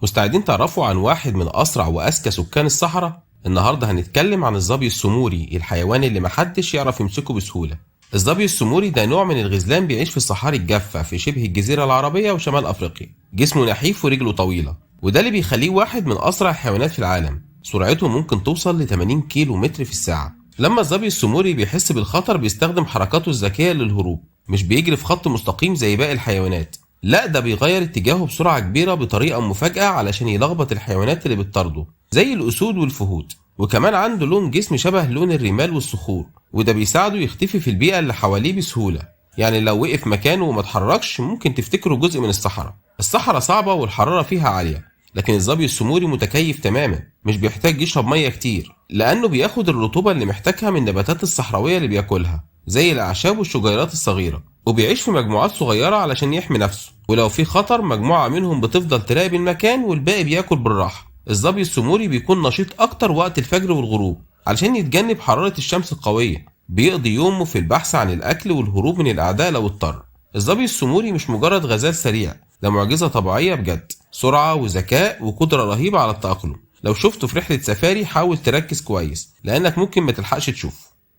مستعدين تعرفوا عن واحد من أسرع وأذكى سكان الصحراء؟ النهاردة هنتكلم عن الظبي السوموري، الحيوان اللي محدش يعرف يمسكه بسهولة. الظبي السوموري ده نوع من الغزلان بيعيش في الصحاري الجافة في شبه الجزيرة العربية وشمال أفريقيا. جسمه نحيف ورجله طويلة، وده اللي بيخليه واحد من أسرع الحيوانات في العالم. سرعته ممكن توصل ل 80 كيلو متر في الساعة. لما الظبي السوموري بيحس بالخطر بيستخدم حركاته الذكية للهروب، مش بيجري في خط مستقيم زي باقي الحيوانات، لا ده بيغير اتجاهه بسرعة كبيرة بطريقة مفاجئة علشان يلخبط الحيوانات اللي بتطارده زي الأسود والفهود. وكمان عنده لون جسم شبه لون الرمال والصخور، وده بيساعده يختفي في البيئة اللي حواليه بسهولة. يعني لو وقف مكانه وما اتحركش ممكن تفتكره جزء من الصحراء. الصحراء صعبة والحرارة فيها عالية، لكن الظبي السوموري متكيف تماما، مش بيحتاج يشرب مية كتير لأنه بياخد الرطوبة اللي محتاجها من النباتات الصحراوية اللي بياكلها زي الأعشاب والشجيرات الصغيرة. وبيعيش في مجموعات صغيرة علشان يحمي نفسه، ولو في خطر مجموعة منهم بتفضل تراقب المكان والباقي بياكل بالراحة. الظبي السوموري بيكون نشيط أكتر وقت الفجر والغروب علشان يتجنب حرارة الشمس القوية. بيقضي يومه في البحث عن الأكل والهروب من الأعداء لو اضطر. الظبي السوموري مش مجرد غزال سريع، ده معجزة طبيعية بجد، سرعة وذكاء وقدرة رهيبة على التأقلم. لو شفته في رحلة سفاري حاول تركز كويس لأنك ممكن ما تلحقش تشوفه.